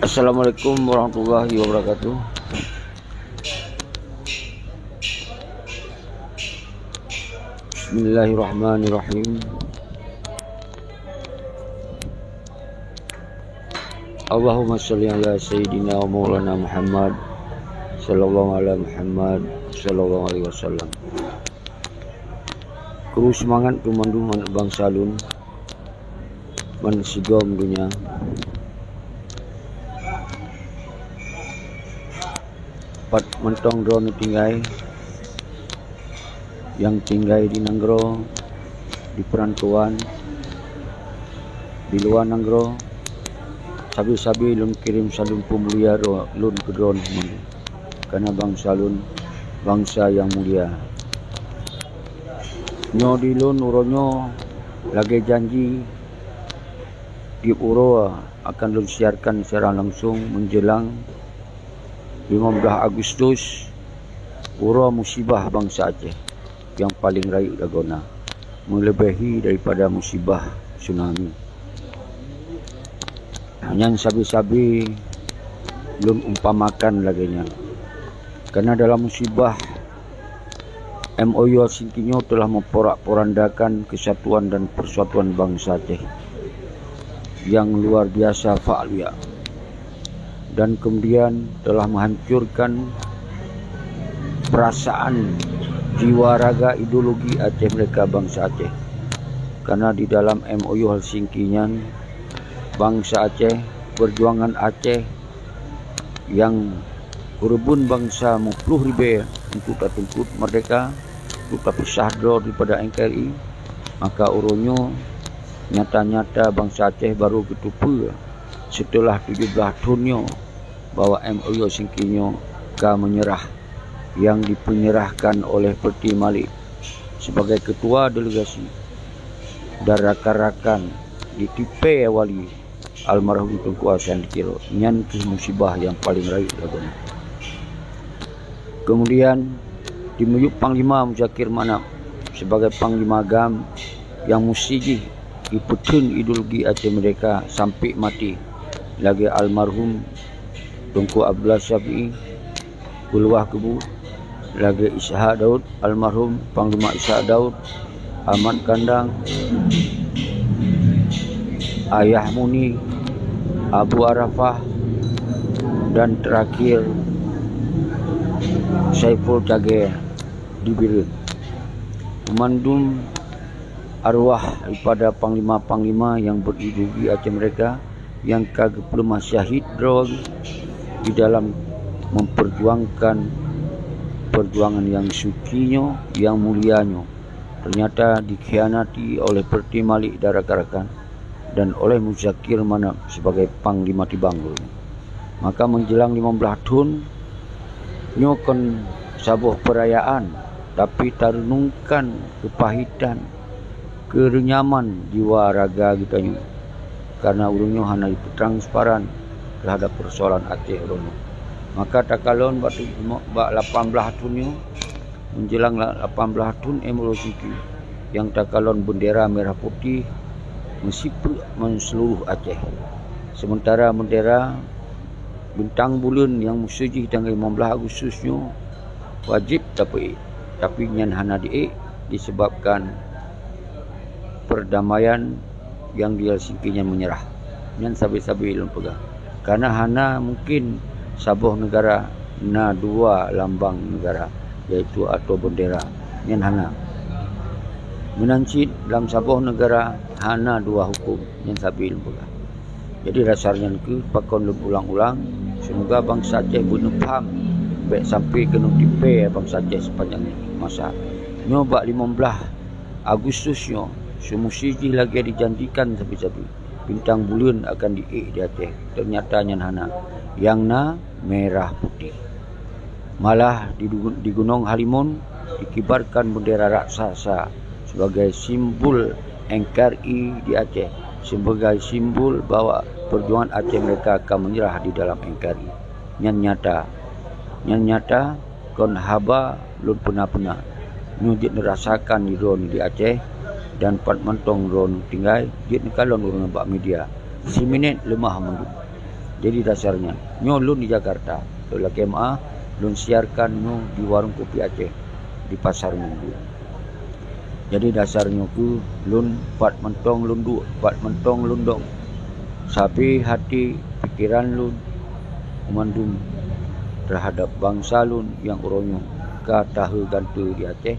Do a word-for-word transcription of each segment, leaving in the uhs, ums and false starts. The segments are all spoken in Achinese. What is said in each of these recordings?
Assalamualaikum warahmatullahi wabarakatuh. Bismillahirrahmanirrahim. Allahumma shalli ala sayyidina wa maulana Muhammad, sallallahu ala Muhammad, sallallahu alaihi wasallam. Kru seumangat keu mandum aneuk bansa lôn ban sigom donya. Pat mantong droeneuh tinggai, nyang tinggai di nanggroe, di peurantauan, di luwa nanggroe, sabe-sabe lôn kirém saleuem peumulia ro-, lôn keu droeneuh mandum. Kareuna bansa lôn, bansa nyang mulia. Nyoe di lôn uroe nyoe lagée janji, tieb uroe akan lôn siarkan siaran langsong menjelang lima belas Agustus, uroe musibah bansa Aceh nyang paleng rayeuk lagoena, meuleubehi daripada musibah tsunami. Nyan sabe-sabe lôn umpamakan lagée nyan. Kareuna dalam musibah, M O U Helsinki nyoe telah memporak-porandakan kesatuan dan persatuan bansa Aceh nyang luar biasa fak luyak, dan kemudian telah menghancurkan perasaan, jiwa raga, ideologi Aceh Merdeka, bansa Aceh. Karena di dalam M O U Helsinki nyan, bansa Aceh, perjuangan Aceh nyang keureubeuen bansa meuploh ribée untuk tatungkot merdeka, untuk tapeusah droe daripada N K R I, maka uroe nyoe nyata-nyata bansa Aceh barô geuteupeue seuteulah tujoh blaih thon nyoe bahwa M O U Helsinki nyoe ka meunyeurah, nyang dipeunyerahkan oleh Pertiwi Malik sebagai keutua delegasi dan rakan-rakan di tipée wali almarhum Teungku Hasan di Tiro. Nyan kheueh musibah nyang paleng rayeuk lagoena. Keumudian, dimiyueb Panglima Muzakir Manaf sebagai Panglima GAM nyang musti jih jipeutheun ideologi Aceh Merdeka sampoe maté, lagée almarhum Teungku Abdullah Syafi'i, Keuluwa Kubu, lagée Ishak Daud, almarhum Panglima Ishak Daud, Ahmad Kandang, Ayah Muni, Abu Arafah, dan terakhir Saiful Cagée di Bireuen. Mandum arwah daripada panglima-panglima nyang berideologi Aceh Merdeka nyang ka geupeuleumah syahid droe di dalam memperjuangkan perjuangan nyang suci nyoe, nyang mulia nyoe, ternyata dikhianati oleh Pertiwi Malik dan rakan-rakan dan oleh Muzakir Manaf sebagai panglima tibang geuh. Maka menjelang lima belas thon, nyoe kon saboh peurayaan, tapi tareunungkan keupahitan, keurunyaman jiwa raga geutanyoe, karena ureuëng nyoe hana jipeutransparan terhadap persoalan Aceh uroe nyoe. Maka takalon bak, bak lapan belas thon nyoe, menjelang la-, lapan belas thon M O U Helsinki, nyang takalon bendera merah putih meusipeuk ngon seuluruh Aceh. Sementara bendera bintang buleuen nyang musti jih tanggai lima belas Agustus nyoe wajéb tapeuék, tapi nyan hana diék disebabkan perdamaian nyang di Helsinki nyan meunyeurah. Nyan sabe-sabe lôn peugah. Karena hana mungkin saboh neugara na dua lambang neugara, yaitu atau bendera. Nyan hana. Meunan cit lam saboh neugara hana dua huköm. Nyan sabe lôn peugah. Jadi dasar nyan kheueh pakon lôn ulang-ulang, seumoga bansa Aceh beuneupham bék sampoe keuneuk tipée bansa Aceh sepanjang masa. Nyoe bak lima belas Agustus nyoe, seumusti jih lagée dijanjikan sabe-sabe, bintang buleuen akan diék di Aceh. Ternyata nyan hana. Nyang na merah putih. Malah di du-, di Gunong Halimun dikibarkan bendera raksasa sebagai simbol N K R I di Aceh, sebagai simbol bahwa perjuangan Aceh Merdeka ka meunyeurah di dalam N K R I. Nyan nyata. Nyan nyata, kon haba lôn peuna-peuna. Nyoe jeuet neurasakan di droeneuh di Aceh, dan pat mantong droeneuh tinggai, jeuet neukalon ureuëng bak media. Siminét leumah mandum. Jadi dasar nyan, nyoe lôn di Jakarta, lôn lakée meu'ah, lôn siarkan nyoe di Warung Kopi Aceh, di Pasar Minggu. Jadi dasar nyoe kheueh lôn pat mantong lôn duek, pat mantong lôn dong. Sabe hati pikeran lôn mandum teuhadab bansa lôn nyang uroe nyoe ka taheu ganteue di Aceh,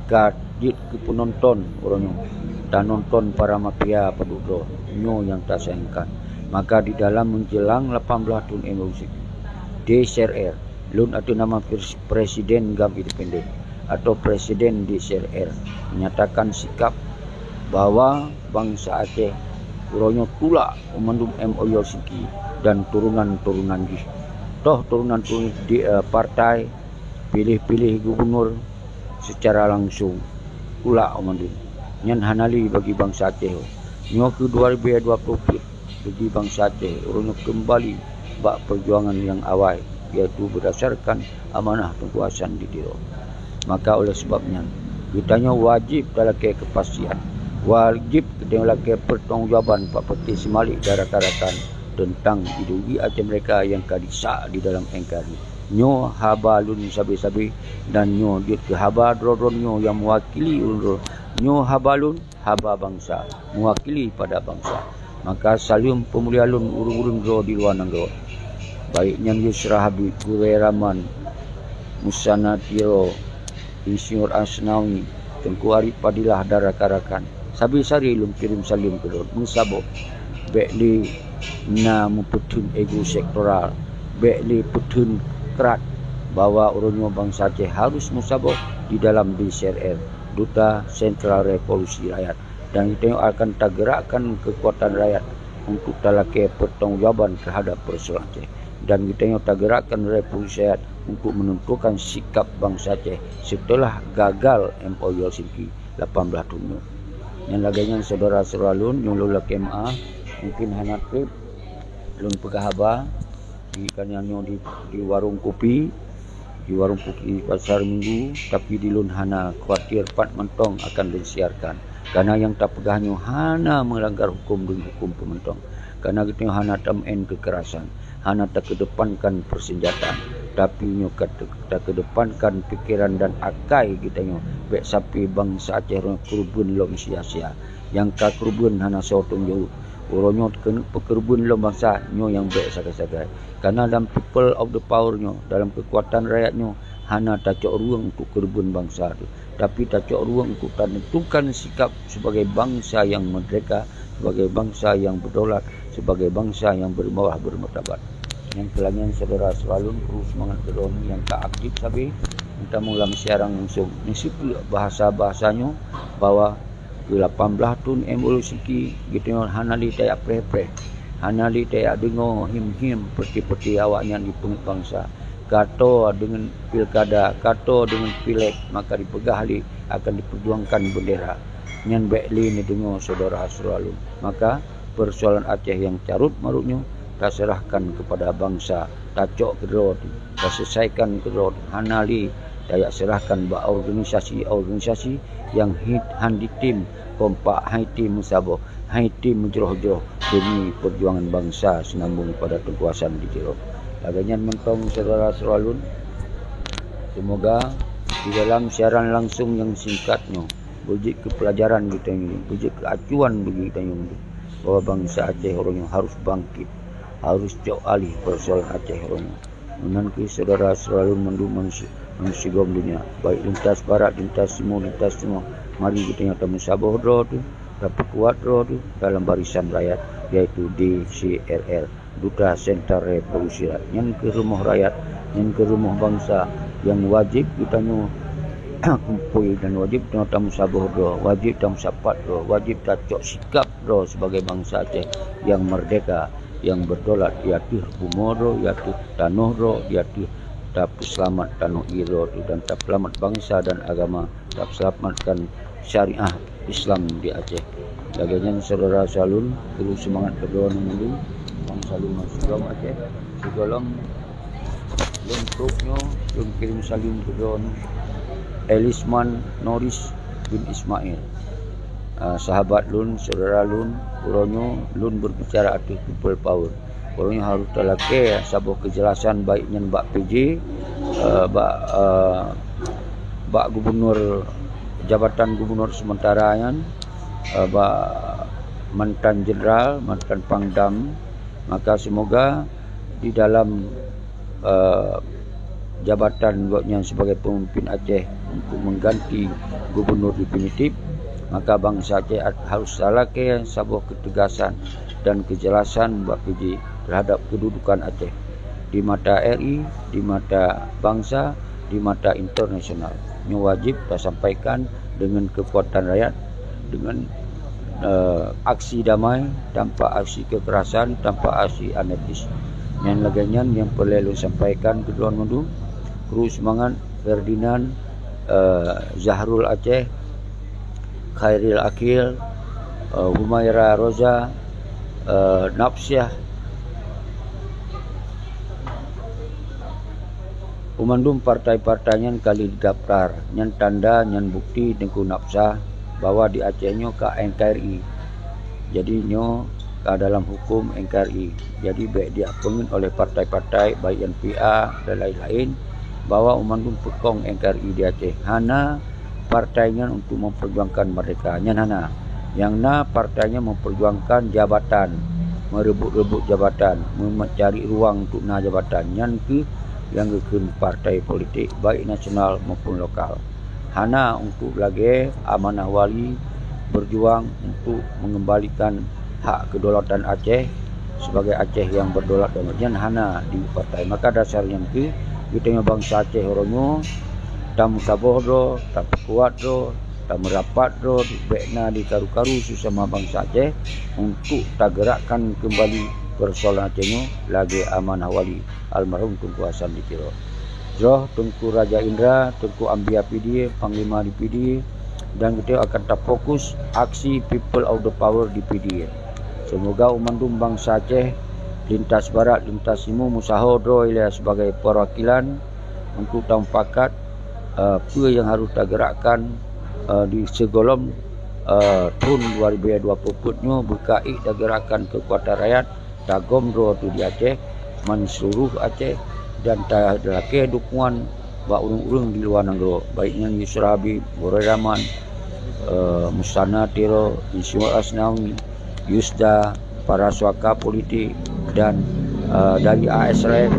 ka jeuet keu peunonton uroe nyoe, tanonton para mafia padub droe nyoe nyang tasayangkan. Maka di dalam menjelang lapan belas thon M O C, D C R R, lôn ateueh nama pres-, Presiden GAM Independen atau Presiden D C R R, menyatakan sikap bahwa bansa Aceh uroe nyoe tulak mandum M O L C K dan turunan-turunan jih. Toh turunan-turunan di, eh, partai piléh-piléh gubunur secara langsung tulak mandum. Nyan hana lé bagi bansa Aceh. Nyoe keu dua ribu dua puluh pih bagi bansa Aceh uroe nyoe keumbali bak peujuangan nyang awai, yaitu beudasarkan amanah keukuasaan di Tiro. Maka oleh sebab nyan, geutanyoe wajéb talakée keupastian, wajéb geutanyoe lakée peutanggongjawaban bak peuti seumalék dan rakan-rakan teuntang ideologi Aceh Merdeka nyang ka disak di dalam N K R I. Nyoe haba lôn sabe-sabe dan nyoe jeuet keu haba droe-droe nyoe nyang meuwakili ulôn droe. Nyoe haba lôn, haba bansa, meuwakili pada bansa. Maka saleuem peumulia lôn ureuëng-ureuëng droe di luwa nanggroe, baik nyan Yusra Habib, Gurée Rahman, Musana Tiro, Insinyur Asnawi, Teungku Arif Fadilah dan rakan-rakan. Sabe-sabe lôn kirém saleuem keu droe, meusaboh. Bék lé na meupeutheun ego sektoral, bék lé peutheun krat bahwa uroe nyoe bansa Aceh harus meusaboh di dalam D C R R, Duta Sentral Revolusi Rakyat, dan geutanyoe akan tageurakkan keukuatan rakyat untuk talakée peutanggongjawaban teuhadap peusoalan Aceh, dan geutanyoe tageurakkan revolusi rakyat untuk menentukan sikap bansa Aceh seuteulah gagal M O U Helsinki lapan belas thon nyoe. Nyan lagée nyan syedara-syedara lôn nyang lôn lakée meu'ah, mungken hana treb lôn peugah haba di kanya nyoe di, di warong kopi, di warong kopi Pasar Minggu, tapi di lôn hana khawatir pat mantong akan lôn siarkan. Karena nyang tapeugah nyoe hana meulanggar huköm deungon huköm peumantong. Karena geutanyoe hana tameu'en keukerasan, hana takeudepankan peuseunjataan, tapi nyoe ka te-, takeudepankan pikeran dan akai geutanyoe bék sampoe bansa Aceh nyoe keureubeuen lom sia-sia. Nyang ka keureubeuen hana soe teuh jaweueb. Uroe nyoe keuneuk peukeureubeuen lom bansa nyoe nyang bék sagai-sagai. Karena dalam people of the power nyoe, dalam keukuatan rakyat nyoe, hana tacok rueng untuk keureubeuen bansa teuh, tapi tacok rueng untuk tanentukan sikap sebagai bansa nyang meurdeka, sebagai bansa nyang beudaulat, sebagai bansa nyang berwibawa bermartabat. Nyang keu lagée nyan syedara-syedara lôn, kru seumangat keudroe nyang ka aktif sabe, meutamong lam siaran langsung. Neuseupeue bahasa-bahasa nyoe bahwa keu lapan blaih thon M O U Helsinki, geutanyoe hana lé tajak preh-preh, hana lé tajak deungoe him-him peuti-peuti awaknyan jipeungét bansa. Ka toe deungon pilkada, ka toe deungon pileg, maka jipeugah lé akan jipeujuangkan beundera. Nyan bék lé neudeungoe syedara-syedara lôn. Maka peusoalan Aceh nyang carôt-marôt nyoe taseurahkan keupada bansa, tacok keudroe teuh, taseulesaikan keudroe teuh, hana lé tajak seurahkan bak organisasi-organisasi nyang hi-, han jitem kompak, han jitem meusaboh, han jitem meujroh-jroh demi peujuangan bansa seunambong pada keukuasaan di Tiro. Lagée nyan mantong syedara-syedara lôn, seumoga di dalam siaran langsung nyang singkat nyoe beujeuet keu peulajaran geutanyoe, beujeuet keu acuan bagi geutanyoe bahwa bansa Aceh uroe nyoe harôh bangkét, harôh cok aléh peusoalan Aceh uroe nyoe. Meunan kheueh syedara-syedara lôn mandum manusia, manusia gom donya, baik lintas barat, lintas timur, lintas teunoh, mari geutanyoe tameusaboh droe teuh, tapeukuat droe teuh dalam barisan rakyat, yaitu D C R R, Duta Sentral Revolusi Rakyat. Nyan keuh rumoh rakyat, nyan keuh rumoh bansa nyang wajéb geutanyoe kumpôi dan wajéb geutanyoe tameusaboh droe, wajéb tameusapat droe, wajéb tacok sikap droe sibagai bansa Aceh nyang meurdeka, nyang beudaulat di ateueh bumoe droe, di ateueh tanoh droe, di ateueh tapeuseulamat tanoh ie droe teuh dan tapeulamat bansa dan agama, tapeuseulamatkan syariah Islam di Aceh. Lagée nyan syedara-syedara lôn, kru seumangat keudroe nyoe mandum, bansa lôn masyarakat Aceh, sigohlom lôn trok nyoe, lôn kirém saleuem keudroe nyoe, Elisman Norris bin Ismail. Ah, sahabat lôn, syedara lôn, uroe nyoe lôn berbicara ateueh people power. Uroe nyoe harôh talakée saboh keujelasan, baik nyan bak P J, eh, bak, eh, bak gubunur, jabatan gubunur sementara nyan, eh, bak mantan jeneral, mantan Pangdam. Maka semoga di dalam, eh, jabatan gobnyan sebagai pemimpin Aceh untuk mengganti gubunur definitif, maka bansa Aceh harôh talakée saboh ketegasan dan keujelasan bak P J terhadap kedudukan Aceh di mata R I, di mata bansa, di mata internasional. Nyoe wajéb tasampaikan deungon keukuatan rakyat, deungon, eh, aksi damai, tanpa aksi kekerasan, tanpa aksi anarkis. Nyan lagée nyan nyang peureulée lôn sampaikan keu droeneuh mandum. Kru seumangat, Ferdinand, eh, Zahrul Aceh, Khairil Akil, eh, Humaira Roza, eh, Nafsiah, u mandum partai-partai nyan ka lheueh didaftar. Nyan tanda, nyan bukti Teungku Nafsiah bahwa di Aceh nyoe ka N K R I. Jadi nyoe ka dalam huköm N K R I. Jadi bék diapeungeut oleh partai-partai, baik nyan P A dan laén-laén, bahwa u mandum peukong N K R I di Aceh. Hana partai nyan untuk memperjuangkan merdeka. Nyan hana. Nyang na partai nyan memperjuangkan jabatan, meureubot-reubot jabatan, mencari ruang untuk na jabatan. Nyan kheueh nyang geukheun partai politik, baik nasional maupun lokal. Hana untuk lagée Amanah Wali berjuang untuk mengembalikan hak kedaulatan Aceh sebagai Aceh yang berdaulat dan nyan hana di partai. Maka dasar nyan kheueh geutanyoe bansa Aceh uroe nyoe tameusaboh droe, tapeukuat droe, tameurapat droe, bék na dikaru-karu sesama bansa Aceh untuk tagerakkan kembali persoalan Aceh nyoe lagée Amanah Wali almarhum Teungku Hasan di Tiro. Jroh Teungku Raja Indra, Teungku Ambia Pidie, Panglima di Pidie, dan geutanyoe akan tafokus aksi People of the Power di Pidie. Semoga u mandum bansa Aceh, lintas barat, lintas timu, meusaho droe ilée sebagai perwakilan untuk tamupakat, eh, peue nyang harôh tagerakkan, eh, di sigohlom, eh, thon dua ribu dua puluh peuet nyoe, beukait tagerakkan keukuatan rakyat, tagom droe teuh di Aceh, man seuluruh Aceh, dan talakée dukungan bak ureuëng-ureuëng di luwa nanggroe, baik nyan Yusra Habib, Gurée Rahman, eh, Musana Tiro, Insinyur Asnawi, Yusda, para suaka politik, dan, eh, dari A S R F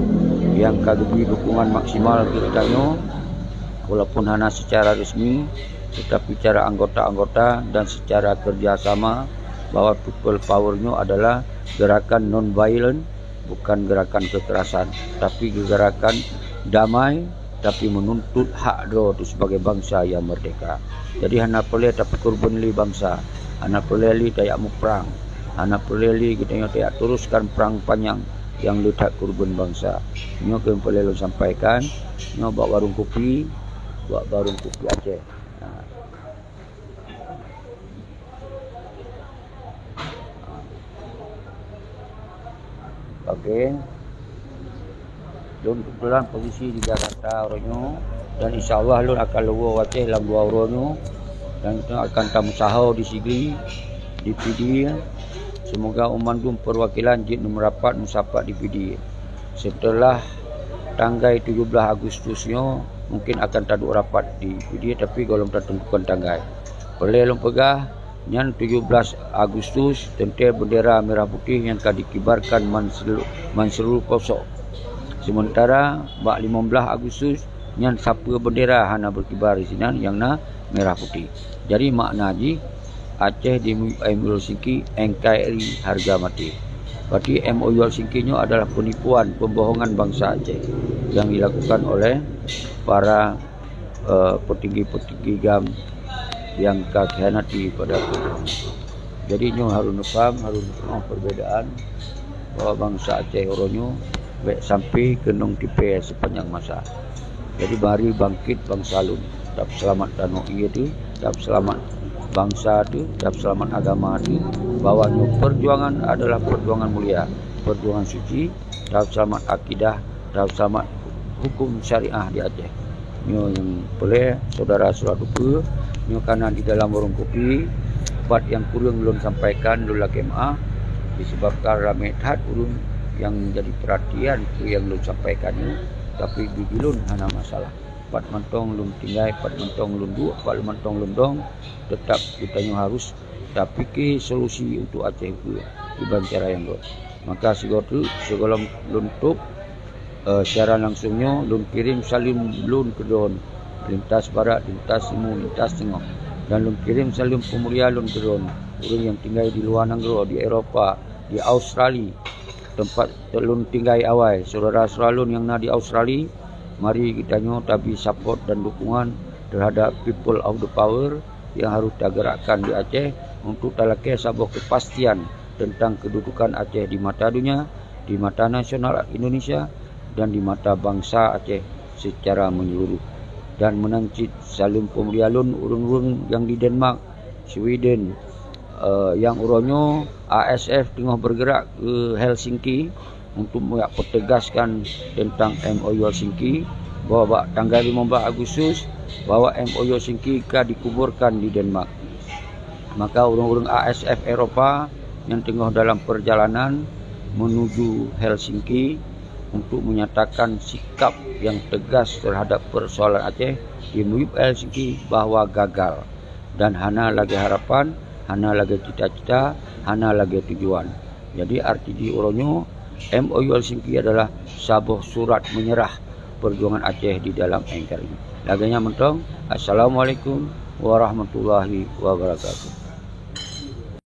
nyang ka geubri dukungan maksimal keu geutanyoe, walaupun hana secara resmi, tetapi secara anggota-anggota dan secara kerjasama, bahwa People Power nyoe adalah gerakan non-violent, bukan gerakan kekerasan, tapi gerakan damai, tapi menuntut hak droe teuh sebagai bansa nyang merdeka. Jadi hana peureulée tapeukeureubeuen lé bansa, hana peureulée lé tajak muprang, hana peureulée lé geutanyoe tajak teruskan prang panyang nyang le that keureubeuen bansa. Nyoe keuh peureulée lôn sampaikan, nyoe bak warong kupi, bak warong kupi Aceh. Nah. Oke. Lôn keubeutulan posisi di Jakarta uroe nyoe, dan insya Allah lôn akan lewat u Aceh lam dua uroe nyoe, dan lôn akan tameusaho di Sigli, di Pidie. Semoga u mandum perwakilan jeuet meurapat meusapat di Pidie. Seuteulah tanggai tujoh blaih Agustus nyoe, mungkin akan taduek rapat di Pidie, tapi gohlom tateuntukan tanggai. Peureulée lôn peugah, nyan tujoh blaih Agustus, teuntée bendera merah putih nyang ka dikibarkan man seulu-, man seuluruh pelosok. Sementara bak limong blaih Agustus, nyan sapeue bendera hana berkibar disinan, nyang na merah putih. Jadi makna jih, Aceh di M O U Helsinki, N K R I harga mati. Berarti M O U Helsinki nyoe adalah penipuan, pembohongan bangsa Aceh yang dilakukan oleh para, eh, petinggi-petinggi GAM yang ka khianati pada Tuhan. Jadi nyoe harus neupaham, harus neupaham perbedaan bahwa bangsa Aceh uroe nyoe bék sampai keunong tipée sepanjang masa. Jadi mari bangkit bangsa lôn, dab seulamat tanoh ié teuh, dab seulamat bangsa teuh, dab seulamat agama teuh, bahwa nyoe perjuangan adalah perjuangan mulia, perjuangan suci, dab seulamat akidah, dab seulamat hukum syariah di Aceh. Nyoe nyang peureulée syedara-syedara teupeue, nyoe kana di dalam warong kopi, pat nyang kureueng lôn sampaikan, lôn lakée meuáh, disebabkan ramé that ureuëng nyang jadi peuratian peue nyang lôn sampaikan nyoe, tapi bagi lôn hana masalah. Pat mantong lôn tinggai, pat mantong lôn duek, pat mantong lôn dong, teutap geutanyoe harus tapike solusi untuk Aceh ukeue kiban cara nyang göt. Maka sigoe teuk, sigohlom lôn tôp, eh, siaran langsung nyoe, lôn kirém saleuem lôn keudroe, lintas barat, lintas timu, lintas teungoh. Dan lôn kirém saleuem peumulia lôn keudroe, ureuëng nyang tinggai di luwa nanggroe, di Eropa, di Australia, teumpat lôn tinggai awai. Syedara-syedara lôn nyang na di Australia, mari geutanyoe tabi support dan dukungan terhadap people of the power nyang harôh tagerakkan di Aceh untuk talakée saboh keupastian teuntang keududukan Aceh di mata donya, di mata nasional Indonesia, dan di mata bansa Aceh seucara meunyeuluruh. Dan meunan cit saleuem peumulia lôn ureuëng-ureuëng nyang di Denmark, Sweden, eh, nyang uroe nyoe A S F teungoh beurgeurak keu Helsinki untuk meujak peutegaskan teuntang M O U Helsinki, bahwa bak tanggai limong blaih Agustus, bahwa M O U Helsinki ka dikuburkan di Denmark. Maka ureuëng-ureuëng A S F Eropa nyang teungoh dalam peurjalanan meunuju Helsinki untuk menyatakan sikap nyang teugas terhadap peursoalan Aceh di miyueb Helsinki bahwa gagal dan hana lagée harapan, hana lagée cita-cita, hana lagée tujuan. Jadi, arti jih uroe nyoe, M O U Helsinki adalah saboh surat menyerah perjuangan Aceh di dalam N K R I. Lagée nyan mantong, Assalamualaikum warahmatullahi wabarakatuh.